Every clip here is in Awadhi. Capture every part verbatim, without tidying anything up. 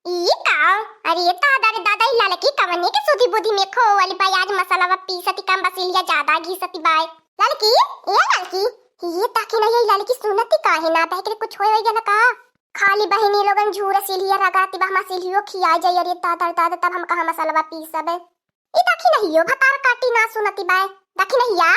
ई का? अरे दादा रे दादा, ई ललकी कवने के सुधी बुद्धि में खोवल बा, आज मसालवा पीसती कम बसिलिया ज्यादा घीसती बाय। ललकी, ए ललकी, ये ताकी नहीं, ये ललकी सुनती काहे ना, बहक रे कुछ होय होय गया ना का? खाली बहिनी लोगन झूर सिलिया रगाती बा, हमार सिलियो खिया जाई। अरे दादा रे दादा, तब हम कहाँ मसालवा पीसबे? ई देखी नहीं यो भतार काटी ना सुनती बाय। देखी नहीं या,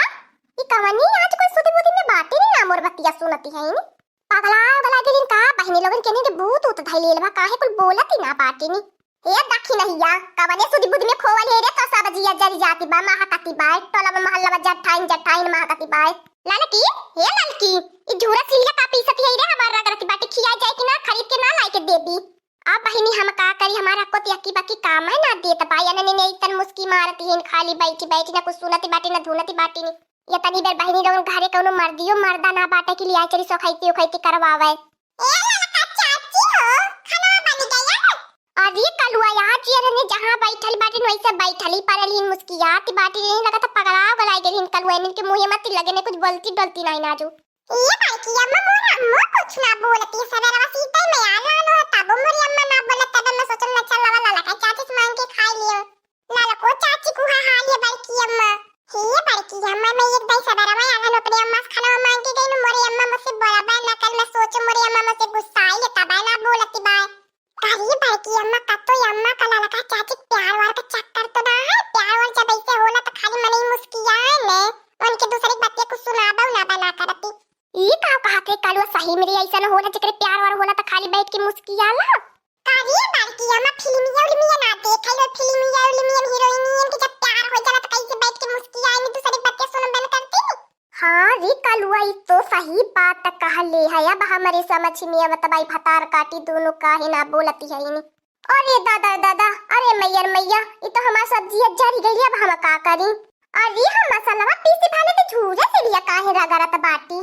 ई कवनी आज कोई सुधी बुद्धि में बाटे नहीं ना मोर बतिया सुनती है नी। पगला बला गेलिन का बहिनी लोगन के नहीं भूत उत धई लेल बा, काहे कुल बोलती ना बाटे नी। ए देखी नहीं या, कवने सुधी बुद्धि में खोवल है रे, तो सब जिया जरी जाती बा, महकती बाय, टोला में मोहल्ला में जठाइन जठाइन महकती बाय। ललकी, हे ललकी, ई झूरा सिलिया का पीसती है रे, हमार रगरती बाटे, खिया जाए कि ना, खरीद के ना लाई के देबी। अब बहिनी हम का करी, हमारा को तियकी बाकी काम है ना देत बा, या ने, ने, ने, इतन मुस्की मारती है, खाली बैठी बैठी ना कुछ सुनती बाटी ना धुनती बाटी नी। ये तनी बेर बहिनी लोगन घरे कौनो मर्दियो मर्दा ना बाटे कि लिया चली सोखैती उखैती करवावे। ए ललका चाची हो, खाना बन गया? अरे कलुआ यार, जिया रहने जहाँ बैठल बाटी वैसे बैठल ही पड़ल ही मुस्कियाती बाटी, यही लगा था पगला गलाई गई हिन कलुआ, इनके मुँहे मत लगे ने कुछ बोलती डोलती नहीं नाजू। ए बड़की अम्मा, मोर अम्मा कुछ ना बोलती, सवेरवा सीतै में आ लानो है, तब मोरी अम्मा ना बोलत, तब मैं सोचल ना चल लवा ललका चाची से मांग के खाई लियो। ललको चाची को है हाल ये बड़की अम्मा। हे बड़की अम्मा, मैं एक दाई सवेरवा आलन अपने अम्मा से खाना मांग के गई, मोरी अम्मा मुझसे बोला बा ना, कल मैं सोचे मोरी अम्मा मुझसे गुस्सा आई है, तब ना बोलती बा। अरे बड़की अम्मा, का तो अम्मा का ललका चाची प्यार वार का चक्कर तो ना है, प्यार वार जब ऐसे होला तो खाली मनई मुस्कियाए ने, उनके दूसरे के बतिया कुछ सुनाबो ना बना करती। ई का कहत रे कलुआ, सही में रे ऐसा न होला, जेकरे प्यार वार होला त खाली बैठ के मुस्कियाला। का रे बड़की अम्मा, फिल्मिया उल्मिया ना देखे लो, फिल्मिया उल्मिया में हीरोइनियन के जब प्यार हो जाला त कैसे बैठ के मुस्कियाए में दूसरे के बतिया सुनबे न करती। हाँ रे कलुआ, ई तो सही बात कहले है। अब हमरे समझ में आवत बाई भतार काटी दोनों काहे ना बोलती है इनी। अरे दादा रे दादा, अरे मैया रे मैया, ई तो हमार सब्जिया जरी गई, अब हम का करी? अरे हम मसालवा पीसी भाले तो झूरे से लिया काहे रगड़त बाटी?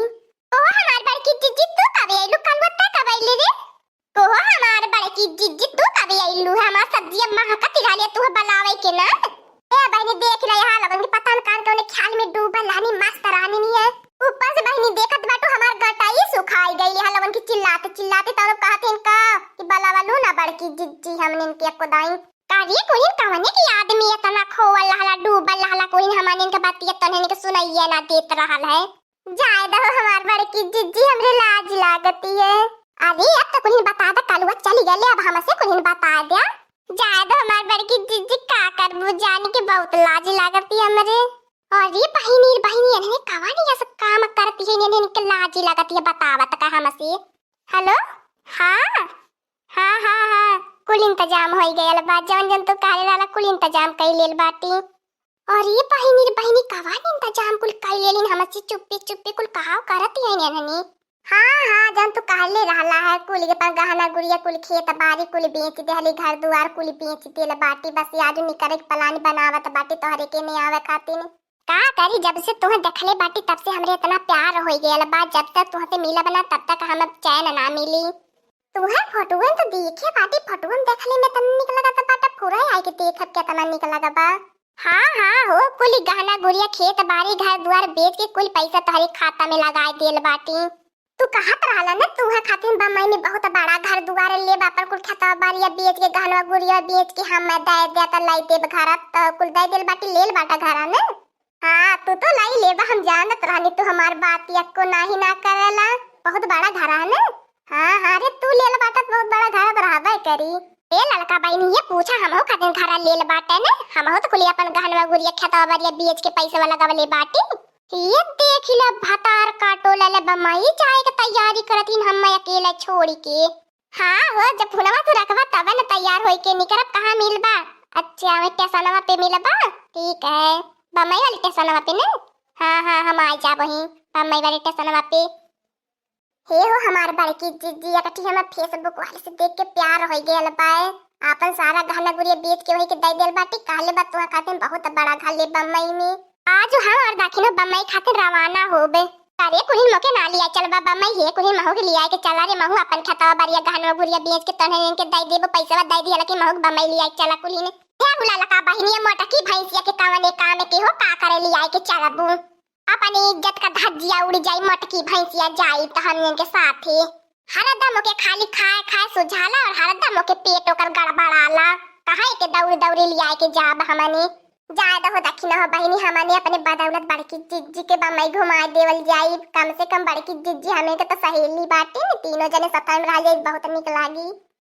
ओहो हमार बड़की जिज्जी, तू कब अइलू? कलुआ तै कब अइले रे? ओहो हमार बड़की जिज्जी, तू कब अइलू? हमार सब्जिया महकत रहले तू बनावे के ना। ए बहिनी देख ले, यहाँ लोगन के पता न कान के उन्हें ख्याल में डूबल रहनी, मस्त रहनी नहीं है। ऊपर से बहिनी देखत बाटू हमार गटाई सुखाई गई, यहाँ लोगन की चिल्लाते चिल्लाते तब कहत हिन का कि बलावा लू ना बड़की जिज्जी हमनिन के एको दाई। का रे कुहिन कवने की आदमी इतना खोवल रहला, डूबल रहला, कुहिन हमनिन के बतिया तन्हन के सुनाइए ना देत रहल है। जाए दहो हमार बड़की जिज्जी, हमरे लाज लागती है। अरे अब तो कुहिन बता दे, कलुआ चली गले, अब हमसे कुहिन बता दे। जाए दो हमार बड़की जिज्जी, का करबू, जानी के बहुत लाज लागती हमरे। अरे बहिनी, बहिनी, इन्हें कवानी ऐसा काम करती है, इन्हें इनके लाज लागती है, बतावत का हमसे। हेलो, हाँ, हाँ, हाँ, हाँ, कुल इंतजाम होई गयल बा, जौन जौन तू कहले रहला, कुल इंतजाम कई लेल बाटी। अरे बहिनी रे बहिनी, कवानी इंतजाम कुल कई लेलिन हमसे, चुप्पे चुप्पे कुल कहाव करती है इन्हें। हाँ, हाँ, जौन तू कहले रहला है, कुल के अपन गहना गुड़िया, कुल खेत बारी, कुल बेच देहली, घर दुआर कुल बेच देल बाटी। बस आज निकरे के प्लान बनावत बाटी तोहरे के ने आवे खातिर। का करी, जब से तुहे देखले बाटी तब से हमरे इतना प्यार हो गयल बा। जब तक तुहसे मिलब ना तब तक हम चैन ना मिली। तुहे फोटुअन तो देखे बाटी, फोटुअन देखले में तन निक लगत बाटा, पूरा आए के देखब केतना निक लगबा। हाँ, हाँ हो, कुल गहना गुड़िया, खेत बारी, घर दुआर बेच के कुल पैसा तोहरे खाता में लगाए देल बाटी। तू कहत रहला न, तू है खातिर बम्बई में बहुत बड़ा घर दुआर लेब, अपन कुल खेतवा बारिया बेच के, गहनवा गुड़िया बेच के हम दे दे त लाई देब घर, त कुल दे देल बाटी, लेल बाटा घर न। हाँ, तू तो लाई लेबा, हम जानत रहनी तू हमार बात यक्को नाही ना करेला, बहुत बड़ा घर है न। हाँ, हाँ रे, तू लेल बाटा त बहुत बड़ा घर त रहबे करी। ए ललका बहिनी, ये पूछा हमहू खातिर घर लेल बाटे न, हमहू तो कुल अपन गहनवा गुड़िया खेतवा बारिया बेच के पैसा लगवले बाटी। ये देखिला भतार काटो लले बम्बई जाए के तैयारी करत हिन, हम अकेले छोड़ी के। हाँ हो, जब फोनवा तू रखबा तबे न तैयार होई के निकरब, कहाँ मिलबा? अच्छा, हमें स्टेशनवा पे मिलबा? ठीक है, बम्बई वाले स्टेशनवा पे न? हाँ, हाँ, हम आ जाब वहीं बम्बई वाले स्टेशनवा पे। हे हो हमार बड़की जिज्जी, एकठी हमें Facebook वाले से देख के प्यार हो गयल बाय। आपन सारा गहना गुड़िया बेच के वही के दे देल बाटी, कहले बा तुहा खातिर बहुत बड़ा घर ले बम्बई में। आज हम और दाखिनो बम्बई खातिर रवाना होबे। अरे कुलिन मोके ना लिया चलबा बम्बई, हे कुलिन महू के लिया के चला रे, महू अपन खेतवा बारिया गहना गुड़िया बेच के तोहने इनके दे देबो, पैसा दे दिया लेकिन महू के बम्बई लिया के चला कुलिन। हे हुला लका बहिनिया मोटकी भैंसिया के कवने काम के हो, का करे लिया के चलबू? अपनी इज्जत का धज्जिया उड़ जाई, मोटकी भैंसिया जाई त हमनियन के साथे। हरदम ओके खाली खाए खाए सुझाला और हरदम ओके पेट ओकर गड़बड़ाला। कहाँ एके दौड़ दौड़ी लियाए के जाब हमनी? जाए दहो दखिनहो बहिनी, हमनी अपने बदौलत बड़की जिज्जी के बम्बई घुमाए देवल जाई। कम से कम बड़की जिज्जी हमनी के तो सहेली बाटी न, तीनों जने सथवा में रह जाई, बहुत निक लागी।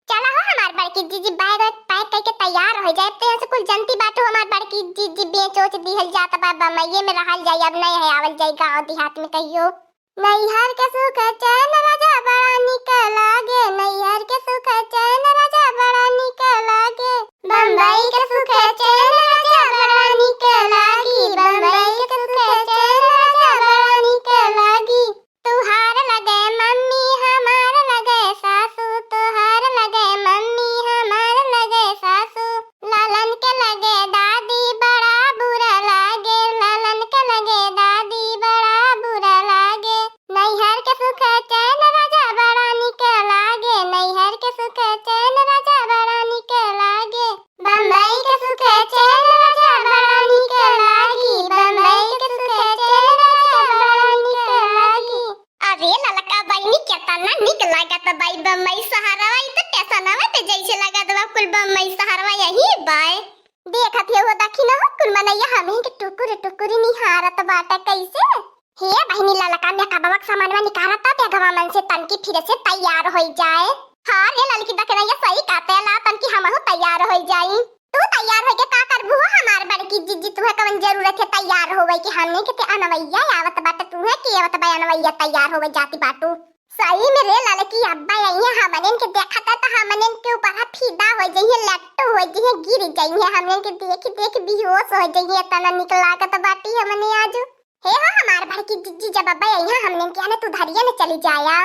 चला हो हमार बड़की जिज्जी, बैग वैग पैक करके तैयार हो जाए। तो यहाँ से कुल जनती बाटू हमार बड़की जिज्जी, बेच ओच दिहल जात बा, बम्बईये में रहल जाई, अब नहीं है आवल जाई गाँव देहात में कहियो। नैहर के सुख चैन राजा बड़ा निक लागे, नैहर के सुख चैन राजा बड़ा निक लागे। बम्बई के सुख चैन राजा बड़ा निक लागी, बम्बई के सुख चैन राजा बड़ा निक लागी। तुहार लगे मम्मी हमार लगे सासू, तुहार लगे मम्मी हमार लगे सासू। लालन के लगे दादी बड़ा बुरा लागे, लालन के लगे दादी बड़ा बुरा लागे। नैहर के सुख चैन राजा बड़ा निक लागे, नैहर के सुख चैन राजा बड़ा निक लागे। बम्बई के सुख चैन राजा बड़ा निक लागी, बम्बई के सुख चैन राजा बड़ा निक लागी। अरे ललका बहिनी, केतना निक लागत बाई बम्बई सहरवा, ई तो टेसनवा पे जैसे लागत बा कुल बम्बई सहरवा यही बाय। देखत हे हो दखिनहो, कुल मनैया हमही के टुकुर टुकुर निहारत बाटे कैसे। हे बहिनी, ललका मेकअपवा के सामानवा निकालत त बेगवा मन से तनकी फिर से तैयार होई जाए। हाँ रे ललकी दखिनैया, सही कहते ला, तनकी हमहू तैयार होई जाई। तू तैयार होई के का करबू हो हमार बड़की जिज्जी, तुहे कवन जरूरत है तैयार होवे के, हमने के ते अनवैया आवत बाटे, तुहे के आवत बा अनवैया तैयार होवे जाती बाटू। सही में रे ललकी, अब्बा अइहे हमनेन के देखत त हमनेन के ऊपर फिदा हो जइहे, लट्टू हो जइहे, गिर जइहे, हमनेन के देख देख बेहोश हो जइहे, तना निक लागत बाटी हमने आज। हे हो हमार बड़की जिज्जी, जब अब्बा अइहे हमनेन के आने तू धरिया न चली जाया,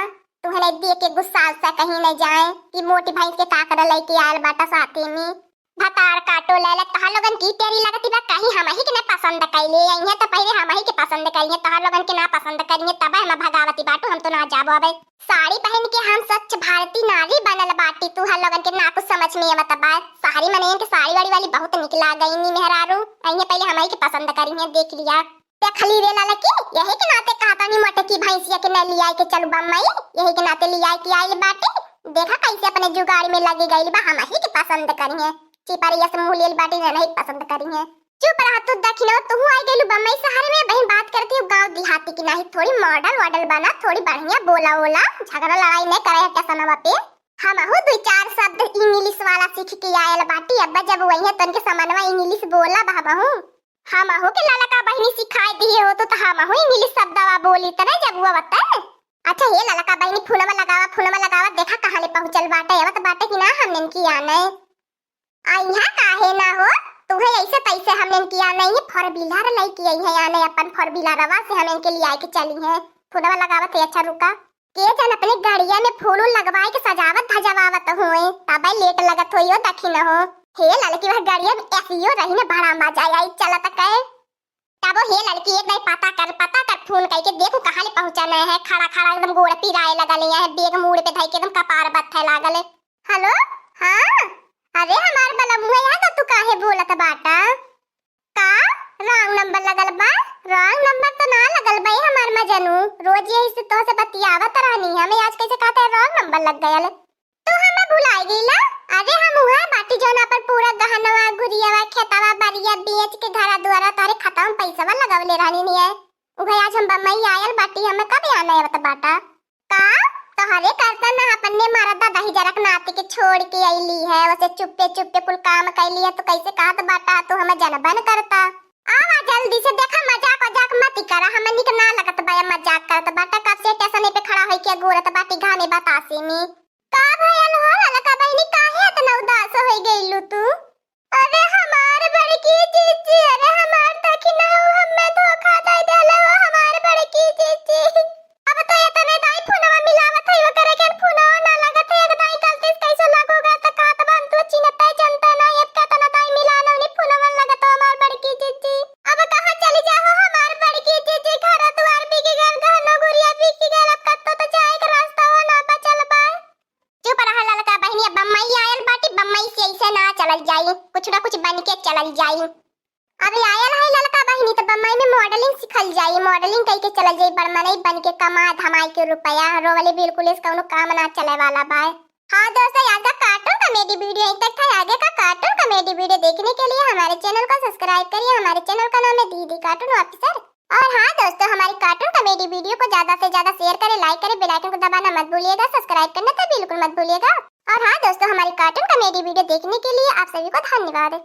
तुहने देख के गुस्सा से कहीं न जाए कि मोटी भैंस के काकड़ा लेके आयल बाटा साथे में। भतार काटो लैला, तोहर लोगन की टेरी लगती बा, कहीं हमही के ना पसंद कैले, अइहे तो पहिले हमही के पसंद करिहे, तोहर लोगन के ना पसंद करिहे, तब हम भगावती बाटू, हम तो ना जाबो अबे। साड़ी पहन के हम स्वच्छ भारती नारी बनल बाटी, तोहर लोगन के ना कुछ समझ में आवत बा। शहरी मनइन के साड़ी वाड़ी वाली बहुत निक लाग गई नी मेहरारू, अइहे पहिले हमही के पसंद करिहे, देख लिया। देखली रे ललकी, यही के नाते कहतानी मोटकी भैंसिया के न लियाए के चलू बम्मई, यही के नाते लियाए के आइल बाटी। देखा कैसे अपने जुगाड़ में लगी गइल बा, हमही के पसंद करिहे। चिपरिया से मुँह लेल बाटी, नहीं पसंद करिहे। चुप रह तू दखिनो, तुहू आई गइलू बम्मई शहर में, बहिन बात करती हूँ गाँव देहाती की, नहीं थोड़ी मॉडल वॉडल बना, थोड़ी बढ़िया बोला ओला, झगड़ा लड़ाई नहीं करे है टेसनवा पे। हमहू दुई चार शब्द इंग्लिश वाला सीख के आयल बाटी, अब्बा जब वही तो उनके समनवा इंग्लिश बोला बा हमहू। हमहू के ललका बहिनी सिखाई दिए हो तो, तो हमहू इंग्लिश शब्दवा बोली त नहीं जब वो बता। अच्छा हे ललका बहिनी, फोनवा लगावा, फोनवा लगावा, देखा कहाँ ले पहुँचल बाटे, आवत बाटे कि ना हमनेन की आने। आ यहाँ काहे ना हो, तुहे ऐसे तैसे हमनेन की आने, ये four wheeler लइके आई है आने, अपन four wheelerवा से हमनेन के लियाए के चली है। फोनवा लगावत है, अच्छा रुका। के जन अपने गड़िया में फूल उल लगवाए के सजावत धजवावत होए, तबे लेट लगत होई ओ दखिनहो। हे ललकी, वह गड़िया में एसियो रही न, बड़ा मजा आई चलत के। तबो हे ललकी, एक दाई पता कर, पता कर, फोन करके देखो कहाँ ले पहुँचा नहीं है। खड़ा खड़ा एकदम गोड़ पिराए लगल है, बेग मूड़ पे धई के एकदम कपार बत्थे लागल है। हेलो, हाँ, अरे हमार बलमुआ, यहाँ का तू काहे बोलत बाटा? का? रॉन्ग नंबर लगल बा? रॉन्ग नंबर तो ना लगल बा, ए हमार मजनू। रोज यही से तोहसे बतियावत रहनी, हमें आज कैसे कहते हैं रॉन्ग नंबर लग गयल? तू हमें भुलाई गईला? अरे हम उहे बाटी जौन अपन पूरा गहनवा, गुरियावा, खेतवा, बारिया बेच के घरा दुआरा तोहरे खाता में पैसवा लगवले रहनी निये। उहे आज हम बम्बई आयल बाटी, हमें कब आना आवत बाटा? का? तोहरे करता ना अपने मरदा दही जरक नाती के छोड़ के अइली है, उसे चुप्पे चुप्पे कुल काम कैली है, तो कैसे कहत बाटा तू हमें जनबन करता? आवा जल्दी से, देखा मजाक वजाक मत करा, हमनी के ना लगत बा मजाक करत बाटा। कब से स्टेशन पे खड़ा होई के गोरत बाटी घामे बतासे में। का भयल हो ललका बहिनी, काहे इतना उदास हो गइलू तू? अरे हमार बड़की जीजी, अरे हमार दखिनहू हमें धोखा दे देले हो हमार बड़की जीजी। अब तो एतने दाई फोनवा मिलावत है, ओकरे के फोनवा ना लगत है। एक दाई गलती से कैसे लगोगा त कहत बा, हम तो चिन्हते जनते ना, अब केतना दाई मिलानौनी फोनवा लगत हो हमार बड़की जीजी। अब कहाँ चली जाहो हमार बड़की जीजी, घर दुआर बिक गल, गहनो गुरिया बिक गल, अब कत्तो तो जाए के रास्ता हो ना बचल बा। चुप रहा ललका बहिनी, अब बम्मई आयल बाटी, बम्मई से ऐसे ना चलल जाई, कुछ ना कुछ बन के चलल जाई। अभी आयल है ललका बहिनी, तो बम्बई में modelling सिखल जाई, modelling कई के चलल जाई, बड़ मनई बन के कमा धमाई के रुपया, रोवले बिल्कुल इस कौनो काम ना चले वाला बा। हाँ दोस्तों, आज का cartoon comedy video यहीं तक था। आगे का cartoon comedy video देखने के लिए हमारे channel को subscribe करिए। हमारे channel का नाम है दीदी Cartoon Officer। और हाँ दोस्तों, हमारी cartoon comedy video को ज्यादा से ज्यादा share करें, like करें, bell icon को दबाना मत भूलिएगा, subscribe करना तो बिल्कुल मत भूलिएगा। और हाँ दोस्तों, हमारी cartoon comedy video देखने के लिए आप सभी को धन्यवाद।